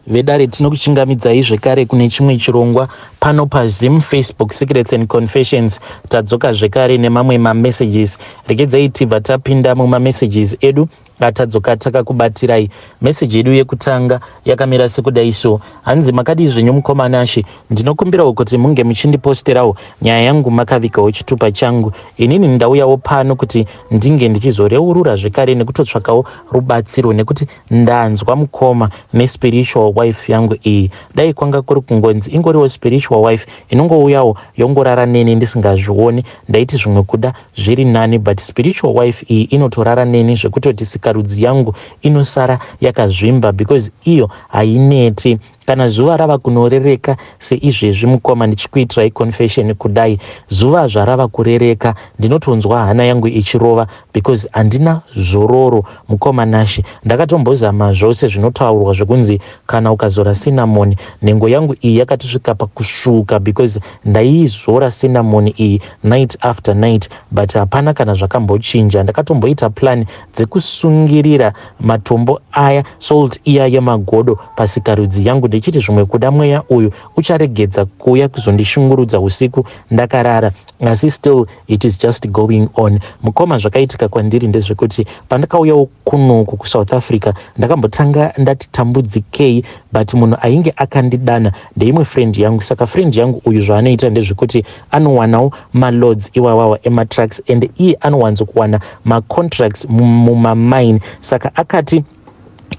Vedare, tinokuchingamidzai zvekare kune chimwe chirongwa pano paZim Facebook Secrets and Confessions. Tadzoka zvekare nemamwe mamessages. Regedzai tibva tapinda mumamessages edu atadzoka takakubatirai. Meseji yedu yekutanga yakamira sekudai so. Hanzi, "Makadii zvenyu mukoma Nashe? Ndinokumbirawo kuti munge muchindiposterawo nyaya yangu makavigawo chitupa changu. Inini ndauyawo pano kuti ndinge ndichizoreurura zvekare nekutotsvakawo rubatsiro, nekuti ndanzwa mukoma nespiritual wife yangu iyi. Dai kwanga kuri kungonzi ingoriwo spiritual wife inongouyawo yongorara neni ndisingazvioni, ndaiti zvimwe kuda zviri nani, but spiritual wife iyi inotorara neni zvekutoti sikarudzi yangu inosara yakazvimba, because iyo haineti. Kana zuva rava kunorereka seizvezvi, mukoma, ndichikuitirai confession kudai, zuva zvarava kurereka ndinotonzwa hana yangu ichirova because handina zororo. Mukoma Nashe, ndakatombozama zvose zvinotaurwa zvekunzi kana ukazora cinnamon. Nhengo yangu iyi yakatisvika pakusvuka because ndaizora cinnamon iyi night after night, but hapana kana zvakambochinja. Ndakatomboita plan dzekusungirira matombo aya, salt iya yemagodo, pasikarudzi yangu, ndichiti zvimwe kuda mweya uyu ucharegedza kuuya kuzondishungurudza usiku ndakarara, asi still it is just going on. Mukoma, zvakaitika kwandiri ndezvekuti pandakauyawo kunoku kuSouth Africa, ndakambotanga ndati tambudzikei, but munhu ainge akandidana ndeimwe friend yangu. Saka friend yangu uyu zvaanoita ndezvekuti anowanawo maloads iwawawa ematrucks, and iye anowanzokuwana macontracts mumamine. Saka akati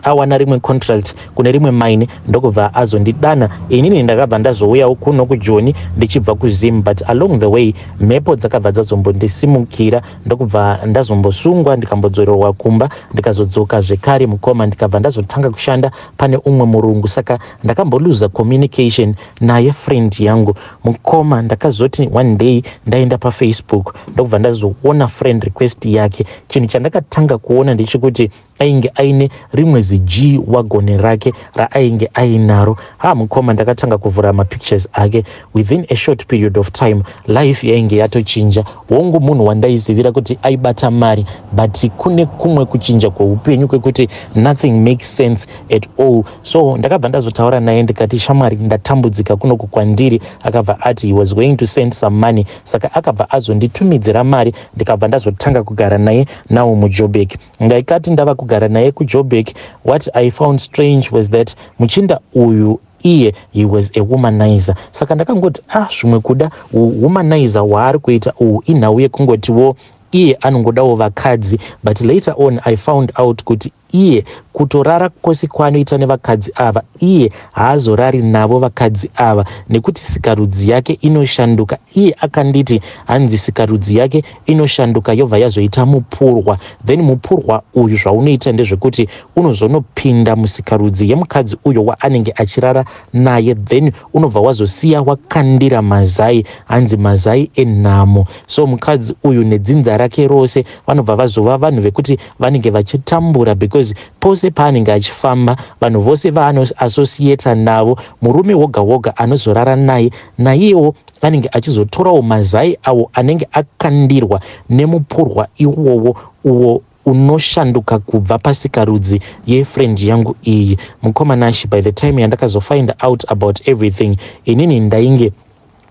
awana rimwe contract kune rimwe mine, ndokubva azondidana inini. Ndakabva ndazouyawo kuno kuJoni ndichibva kuZim, but along the way mhepo dzakabva dzazombondisimukira, ndokubva ndazombosungwa, ndikambodzorerwa kumba, ndikazodzoka zvekare, mukoma, ndikabva ndazotanga kushanda pane umwe murungu. Saka ndakamboluza communication naye friend yangu. Mukoma, ndakazoti one day ndaenda paFacebook, ndokubva ndazoona friend request yake. Chinhu chandakatanga kuona ndechekuti ainge aine rimwe ziG wagon rake raainge ainaro. Ha, mukoma, ndakatanga kuvhura mapictures ake. Within a short period of time life yainge yatochinja. Hongu, munhu wandaizivira kuti aibata mari, but kune kumwe kuchinja kweupenyu kwekuti nothing makes sense at all. So ndakabva ndazotaura naye ndikati, 'Shamwari, ndatambudzika kunoku kwandiri.' Akabva ati he was going to send some money. Saka akabva azonditumidzira mari, ndikabva ndazotanga kugara naye nawo muJobek. Ndaikati ndava kugara naye kuJobek, what I found strange was that muchinda uyu iye, he was a womanizer. Saka ndakangoti, ah, zvimwe kuda womanizer waari kuita uhu inhau yekungotiwo iye anongodawo vakadzi. But later on I found out kuti iye kutorara kwose kwaanoita nevakadzi ava, iye haazorari navo vakadzi ava, nekuti sikarudzi yake inoshanduka. Iye akanditi hanzi sikarudzi yake inoshanduka, yobva yazoita mupurwa. Then mupurwa uyu zvaunoita ndezvekuti unozonopinda musikarudzi yemukadzi uyo waanenge achirara naye, then unobva wazosiya wakandira mazai, hanzi mazai enhamo. So mukadzi uyu nedzinza rake rose vanobva vazova vanhu vekuti vanenge vachitambura, because pose paanenge achifamba, vanhu vose vaanoassociata navo, murume woga woga anozorara naye, naiyewo anenge achizotorawo mazai awo anenge akandirwa nemupurwa iwowo, uwo unoshanduka kubva pasikarudzi yefriend yangu iyi. Mukoma Nashe, by the time yandakazofind out about everything, inini ndainge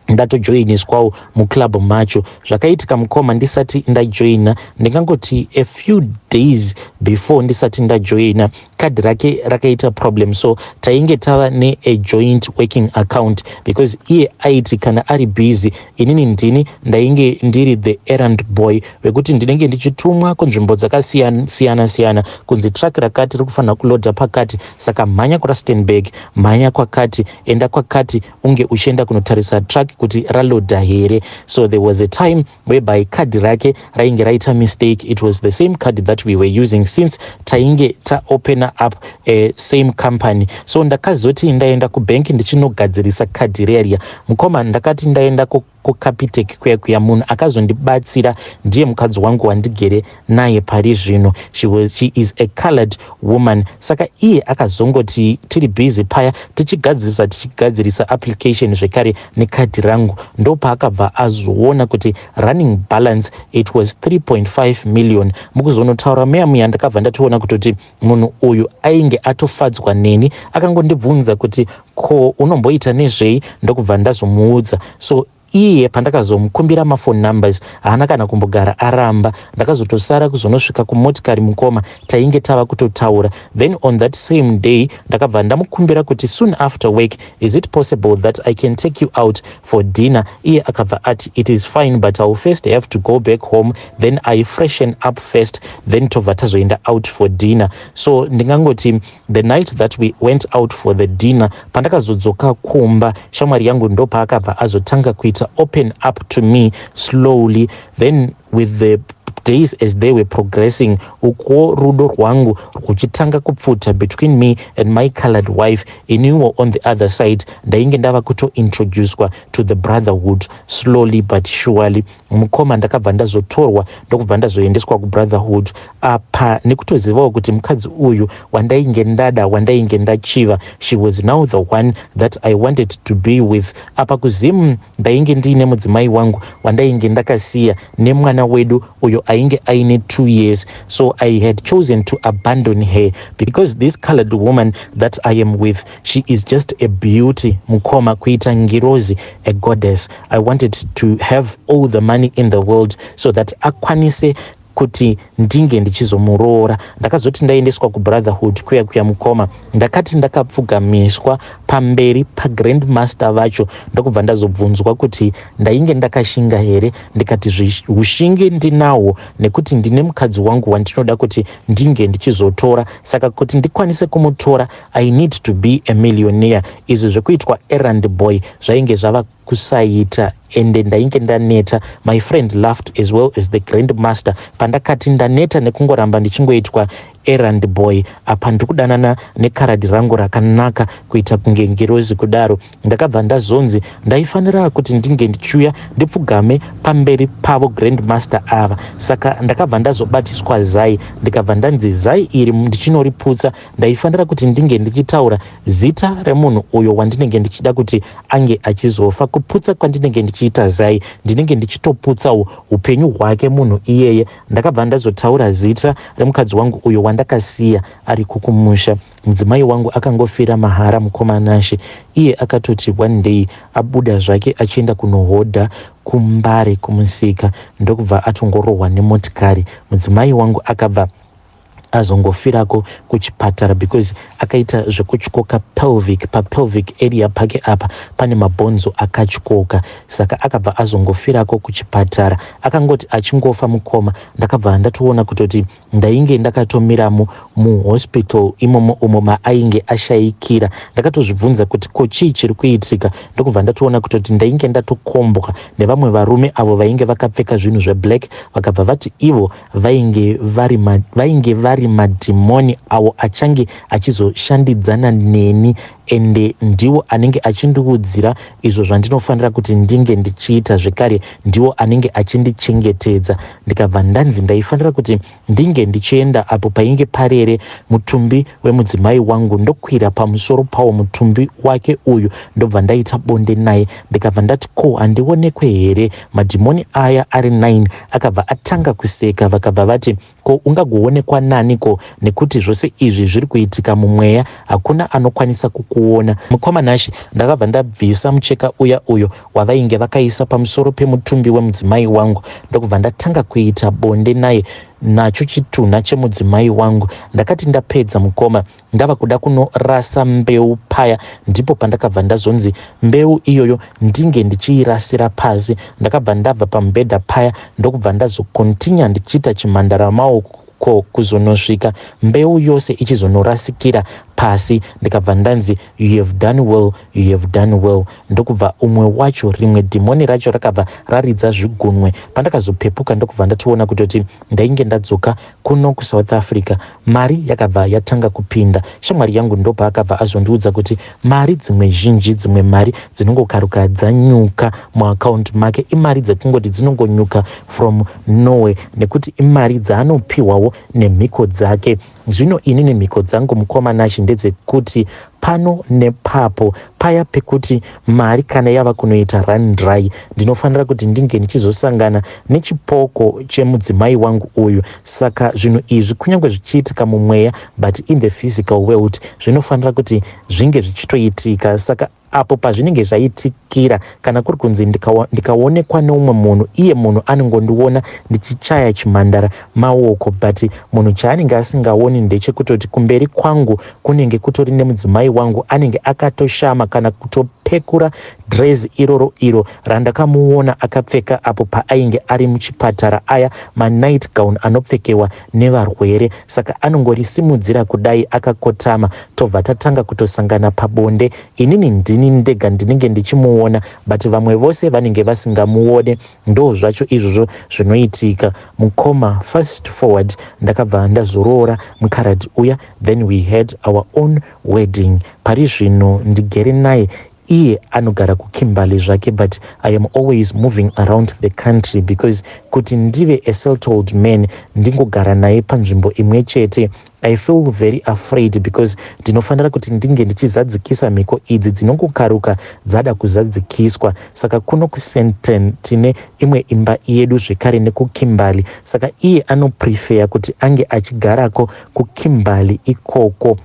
ndatojoiniswawo muclub macho. Zvakaitika, mukoma, ndisati ndajoina, ndingangoti a few days before ndisati ndajoina, kadhi rake rakaita problem. So tainge tava neajoint working account, because iye aiti kana ari busy, inini ndini ndainge ndiri the errand boy wekuti ndinenge ndichitumwa kunzvimbo dzakasiyana siyana, kunzi truck rakati riri kufanira kulodha pakati, saka mhanya kuRustenburg, mhanya kwakati, enda kwakati, unge uchienda kunotarisa truck kuti ralodha here. So there was a time whereby kadhi rake rainge raita mistake. It was the same card that we were using since tainge taopena up a same company. So ndakazoti ndaenda kubhenki ndichinogadzirisa kadhi reriya. Mukoma, ndakati ndaenda. kuCapitec kuya kuya. Munhu akazondibatsira ndiye mukadzi wangu wandigere naye pari zvino. She is a colored woman. Saka iye akazongoti tiri busy paya tichigadzirisa application zvekare nekadhi rangu, ndopaakabva azoona kuti running balance, it was 3.5 million. Mukuzonotaura muya muya, ndakabva ndatoona kutoti munhu uyu ainge atofadzwa neni. Akangondibvunza kuti, "Ko unomboita nezvei?" Ndokubva ndazomuudza. So iye pandakazomukumbira maphone numbers, haana kana kumbogara aramba. Ndakazotosara kuzonosvika kumotikari, mukoma, tainge tava kutotaura. Then on that same day ndakabva ndamukumbira kuti, "Soon after work, is it possible that I can take you out for dinner?" Iye akabva ati, "It is fine, but I will first have to go back home, then I freshen up first, then tobva tazoenda out for dinner." So ndingangoti the night that we went out for the dinner, pandakazodzoka kumba, shamwari yangu ndopaakabva azotanga kuita open up to me slowly. Then with the days as they were progressing, ukuwo rudo rwangu rwuchitanga kupfuta between me and my colored wife. Iniwo on the other side ndainge ndava kutointroducwa to the brotherhood slowly but surely. Mukoma, ndakabva ndazotorwa, ndokubva ndazoendeswa kubrotherhood. Apa nekutozivawo kuti mukadzi uyu wandainge ndada, wandainge ndachiva, she was now the one that I wanted to be with. Apa kuZimu ndainge ndiine mudzimai wangu wandainge ndakasiya nemwana wedu uyo ainge aine 2 years. So I had chosen to abandon her because this colored woman that I am with, she is just a beauty, mukoma, kuita ngirozi, a goddess. I wanted to have all the money in the world so that akwanise kuti ndinge ndichizomuroora. Ndakazoti ndaendeswa kubrotherhood kuya kuya, mukoma, ndakati ndakapfugamiswa pamberi pagrandmaster vacho, ndokubva ndazobvunzwa kuti ndainge ndakashinga here. Ndikati ushingi ndinahwo, nekuti ndine mukadzi wangu wandinoda kuti ndinge ndichizotora. Saka kuti ndikwanise kumutora, I need to be a millionaire. Izvi zvekuitwa errand boy zvainge zvava kusaita, ende ndainge ndaneta. My friend laughed as well as the grandmaster pandakati ndaneta nekungoramba ndichingoitwa errand boy, apa ndiri kudanana nekaradhi rangu rakanaka kuita kunge ngirozi kudaro. Ndakabva ndazonzi ndaifanira kuti ndinge ndichiuya ndipfugame pamberi pavo grandmaster ava. Saka ndakabva ndazobatiswa zai, ndikabva ndanzi zai iri ndichinoriputsa, ndaifanira kuti ndinge ndichitaura zita remunhu uyo wandinenge ndichida kuti ange achizofa. Kuputsa kwandinenge ndichiita zai, ndinenge ndichitoputsawo upenyu hwake munhu iyeye. Ndakabva ndazotaura zita remukadzi wangu uyo wandakasiya ari kukumusha. Mudzimai wangu akangofira mahara, mukoma Nashe. Iye akatoti one day abuda zvake achienda kunohodha kuMbare kumusika, ndokubva atongorohwa nemotikari. Mudzimai wangu akabva azongofirako kuchipatara because akaita zvekutyoka pelvic, papelvic area pake apa pane mabhonzo akatyoka. Saka akabva azongofirako kuchipatara. Akangoti achingofa, mukoma, ndakabva ndatoona kutoti ndainge ndakatomiramo muhospital imomo umo maainge ashayikira. Ndakatozvibvunza kuti, "Ko chii chiri kuitika?" Ndokubva ndatoona kutoti ndainge ndatokombwa nevamwe varume avo vainge vakapfeka zvinhu zveblack. Vakabva vati ivo vainge vari madhimoni avo achange achizoshandidzana neni, ende ndiwo anenge achindiudzira izvo zvandinofanira kuti ndinge ndichiita, zvekare ndiwo anenge achindichengetedza. Ndikabva ndanzi ndaifanira kuti ndinge ndichienda apo painge parere mutumbi wemudzimai wangu, ndokwira pamusoro pawo mutumbi wake uyu, ndobva ndaita bonde naye. Ndikabva ndati, "Ko handionekwe here?" Madhimoni aya ari 9 akabva atanga kuseka. Vakabva vati, "Ko ungagoonekwa naniko? Nekuti zvose izvi zviri kuitika mumweya, hakuna anokwanisa kukuona." Mukoma Nashe, ndakabva ndabvisa mucheka uya uyo wavainge vakaisa pamusoro pemutumbi wemudzimai wangu, ndokubva ndatanga kuita bonde naye, nacho chitunha chemudzimai wangu. Ndakati ndapedza, mukoma, ndava kuda kunorasa mbeu paya, ndipo pandakabva ndazonzi mbeu iyoyo ndinge ndichiirasira pasi. Ndakabva ndabva pamubhedha paya, ndokubva ndazokontinya ndichiita chimhandara maoko kuzonosvika mbeu yose ichizonorasikira. pasi. Ndikabva ndanzi, "You have done well, you have done well." Ndokubva umwe wacho, rimwe dhimoni racho, rakabva raridza zvigunwe. Pandakazopepuka, ndokubva ndatoona kutoti ndainge ndadzoka kuno kuSouth Africa. Mari yakabva yatanga kupinda. Shamwari yangu ndopaakabva azondiudza kuti mari dzimwe zhinji, dzimwe mari dzinongokaruka dzanyuka muakaunti make, imari dzekungoti dzinongonyuka from nowhere, nekuti imari dzaanopiwawo nemhiko dzake. Zvino ini nemhiko dzangu, mukoma Nashi, ndedzekuti pano nepapo paya pekuti mari kana yava kunoita run dry, ndinofanira kuti ndinge ndichizosangana nechipoko chemudzimai wangu uyu. Saka zvinhu izvi, kunyange zvichiitika mumweya, but in the physical world zvinofanira kuti zvinge zvichitoitika. Saka apo pazvinenge zvaitikira, kana kuri kunzi ndikaonekwa neumwe munhu, iye munhu anongondiona ndichichaya chimhandara maoko, but munhu chaanenge asingaoni ndechekutoti kumberi kwangu kunenge kutori nemudzimai wangu, anenge akatoshama kana kutopekura dress iroro iro randakamuona akapfeka apo paainge ari muchipatara, aya manight gown anopfekewa nevarwere. Saka anongorisimudzira kudai akakotama, tobva tatanga kutosangana pabonde. Inini ndini ndega ndinenge ndichimuona, but vamwe vose vanenge vasingamuone. Ndo zvacho izvozvo zvinoitika, mukoma. Fast forward, ndakabva ndazoroora mukaradhi uya, then we had our own wedding. Pari zvino ndigere naye. Iye anogara kuKimberley zvake, but I am always moving around the country, because kuti ndive a settled man, ndingogara naye panzvimbo imwe chete, I feel very afraid, because ndinofanira kuti ndinge ndichizadzikisa mhiko idzi dzinongokaruka dzada kuzadzikiswa. Saka kuno kuSandton tine imwe imba yedu zvekare nekuKimberley, saka iye anoprefer kuti ange achigarako kuKimberley ikoko,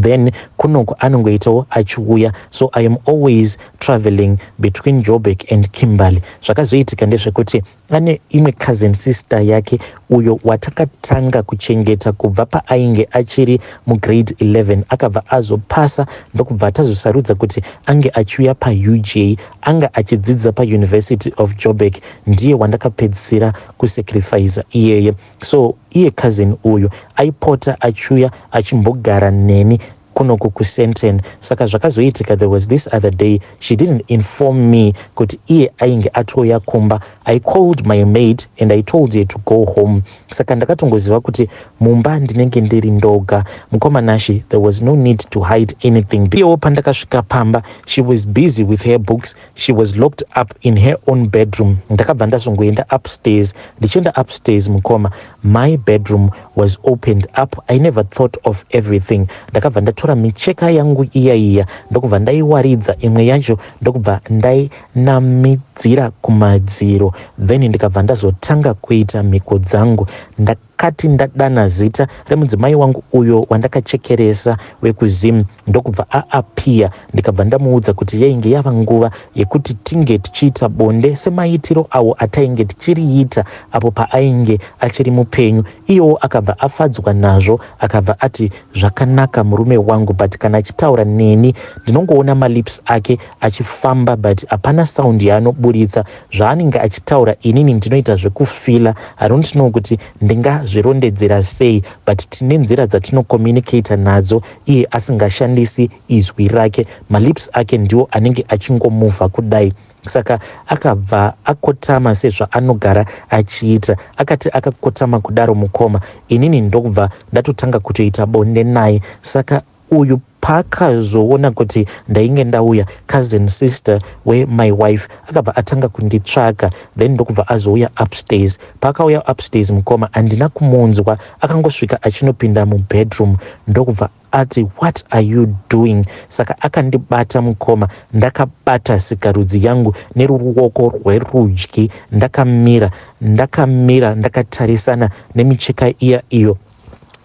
then kunoku anongoitawo achiuya. So I am always traveling between Joburg and Kimberley. Zvakazoitika ndezvekuti ane imwe cousin sister yake, uyo watakatanga kuchengeta kubva paainge achiri mugrade 11. Akabva azopasa, ndokubva tazosarudza kuti ange achiuya paUJ, anga achidzidza paUniversity of Joburg. Ndiye wandakapedzisira kusacrifica iyeye. So iye cousin uyu aipota achiuya achimbogara neni kunoku kuSandton. Saka zvakazoitika, there was this other day she didn't inform me kuti iye ainge atouya kumba. I called my maid and I told her to go home. Saka ndakatongoziva kuti mumba ndinenge ndiri ndoga. Mukoma Nashi, there was no need to hide anything. Iyewo pandakasvika pamba, she was busy with her books. She was locked up in her own bedroom. Ndakabva ndazongoenda upstairs. Ndichienda upstairs, mukoma, my bedroom was opened up. I never thought of everything. Ndakabva ndatora micheka yangu iya iya, ndokubva ndaiwaridza imwe yacho, ndokubva ndainamidzira kumadziro. Then ndikabva ndazotanga kuita mhiko dzangu. Ndakati ndadana zita remudzimai wangu uyo wandakachekeresa wekuZim, ndokubva aappear. Ndikabva ndamuudza kuti yainge yava nguva yekuti tinge tichiita bonde semaitiro awo atainge tichiriita apo paainge achiri mupenyu. Iyewo akabva afadzwa nazvo, akabva ati, "Zvakanaka, murume wangu." But kana achitaura neni, ndinongoona malips ake achifamba, but hapana sound yaanoburitsa. Zvaanenge achitaura, inini ndinoita zvekufeela. I don't know kuti ndingazvirondedzera sei, but tine nzira dzatinocommunicata nadzo iye asingashandisi izwi rake. Malips ake ndiwo anenge achingomuvha kudai. Saka akabva akotama sezvaanogara achiita. Akati akakotama kudaro, mukoma, inini ndokubva ndatotanga kutoita bonde naye. Saka uyu paakazoona kuti ndainge ndauya, cousin sister wemy wife akabva atanga kunditsvaga, then ndokubva azouya upstairs. Paakauya upstairs, mukoma, handina kumunzwa. Akangosvika achinopinda mubedroom, ndokubva ati, "What are you doing?" Saka akandibata, mukoma, ndakabata sikarudzi yangu neruoko rwerudyi, ndakamira, ndakamira ndakatarisana nemicheka iya iyo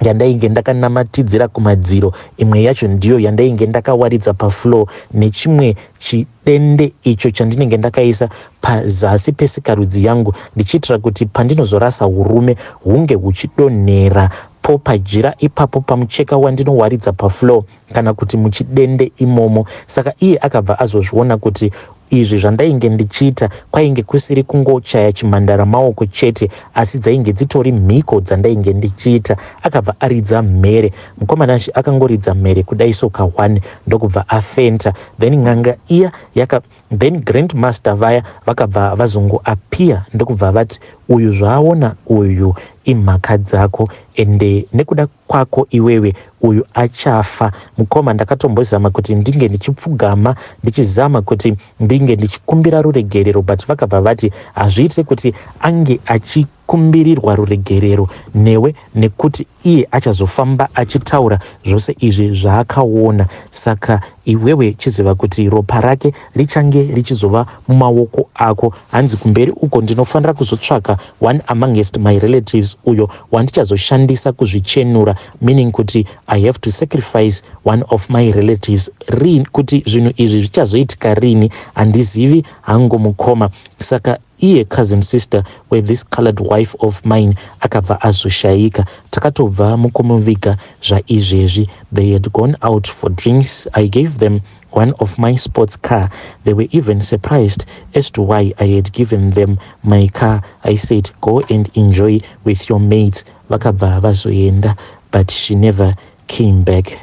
yandainge ndakanamatidzira kumadziro. Imwe yacho ndiyo yandainge ndakawaridza pafloor, nechimwe chidende icho chandinenge ndakaisa pazasi pesikarudzi yangu, ndichiitira kuti pandinozorasa urume hunge huchidonhera po pajira ipapo, pamucheka wandinowaridza pafloor kana kuti muchidende imomo. Saka iye akabva azozviona kuti Izvi zvandainge ndichiita kwainge kusiri kungochaya chimhandara maoko chete asi dzainge dzitori mhiko dzandainge ndichiita. Akabva aridza mhere. Mukoma Nashe akangoridza mhere kudai so ka one ndokubva afenta. Then n'anga iya yaka then Grand Master vaya vakabva vazongo appear ndokubva vati uyu zvaaona uyu imhaka dzako ende nekuda kwako iwewe uyu achafa. Mukoma ndakatombozama kuti ndinge ndichipfugama ndichizama kuti ndinge ndichikumbira ruregerero but vakabva vati hazviite kuti ange achikumbirirwa ruregerero newe nekuti iye achazofamba achitaura zvose izvi zvaakaona saka iwewe chiziva kuti ropa rake richange richizova mumaoko ako. Hanzi kumberi uko ndinofanira kuzotsvaka one amongst my relatives uyo wandichazoshandisa kuzvichenura, meaning kuti I have to sacrifice one of my relatives. Rini kuti zvinhu izvi zvichazoitika rini handizivi hangu mukoma. Saka iye cousin sister wethis colored wife of mine akabva azoshayika. Takatobva mukumuviga zvaizvezvi. They had gone out for drinks. I gave them one of my sports car. They were even surprised as to why I had given them my car. I said, go and enjoy with your mates. Vakabva vazoenda, but she never came back.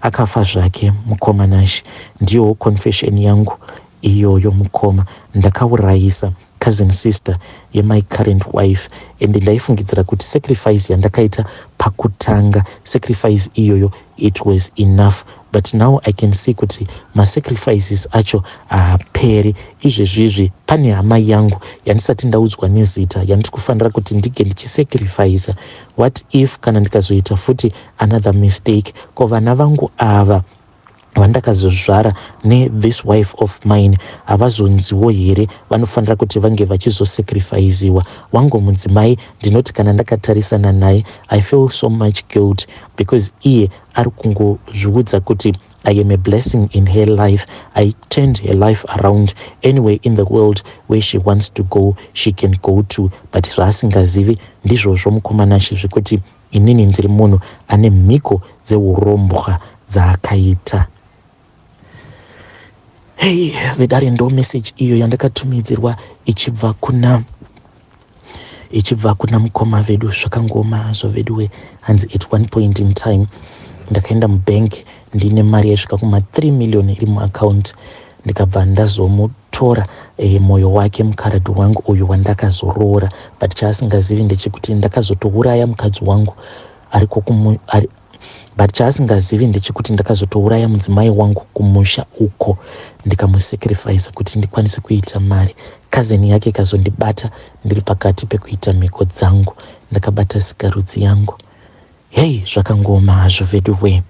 Akafa zvake mukoma Nashi. Ndiyo confession yangu iyoyo mukoma. Ndakaurayisa cousin sister yemy current wife and ndaifungidzira kuti sacrifice yandakaita pakutanga, sacrifice iyoyo, it was enough, but now I can see kuti masacrifices acho haaperi. Izvezvizvi pane hama yangu yandisati ndaudzwa nezita yandiri kufanira kuti ndinge ndichisacrifica. What if kana ndikazoita futi another mistake? Ko vana vangu ava vandakazozvara nethis wife of mine havazonziwo here vanofanira kuti vange vachizosacrificiwa? Wangu mudzimai ndinoti kana ndakatarisana naye, I feel so much guilt because iye ari kungozviudza kuti I am a blessing in her life. I turned her life around. Anywhere in the world where she wants to go, she can go to. But zvaasingazivi ndizvozvo mukoma Nashe zvekuti inini ndiri munhu ane mhiko dzeurombwa dzaakaita. Hei vedare, ndo message iyo yandakatumidzirwa ichibva kuna mukoma vedu. Zvakangoma hazvo veduwe. Hanzi at one point in time ndakaenda mubank ndine mari yaisvika kuma3 million iri muaccount, ndikabva ndazomutora mwoyo wake mukaradhi wangu uyu wandakazoroora. But chaasingazivi ndechekuti ndakazotouraya mukadzi wangu ariko ari, but chaasingazivi ndechekuti ndakazotouraya mudzimai wangu kumusha uko, ndikamusacrifica kuti ndikwanise kuita mari. Cousin yake ikazondibata ndiri pakati pekuita mhiko dzangu, ndakabata sikarudzi yangu. Hei, zvakangoma hazvo vedu we.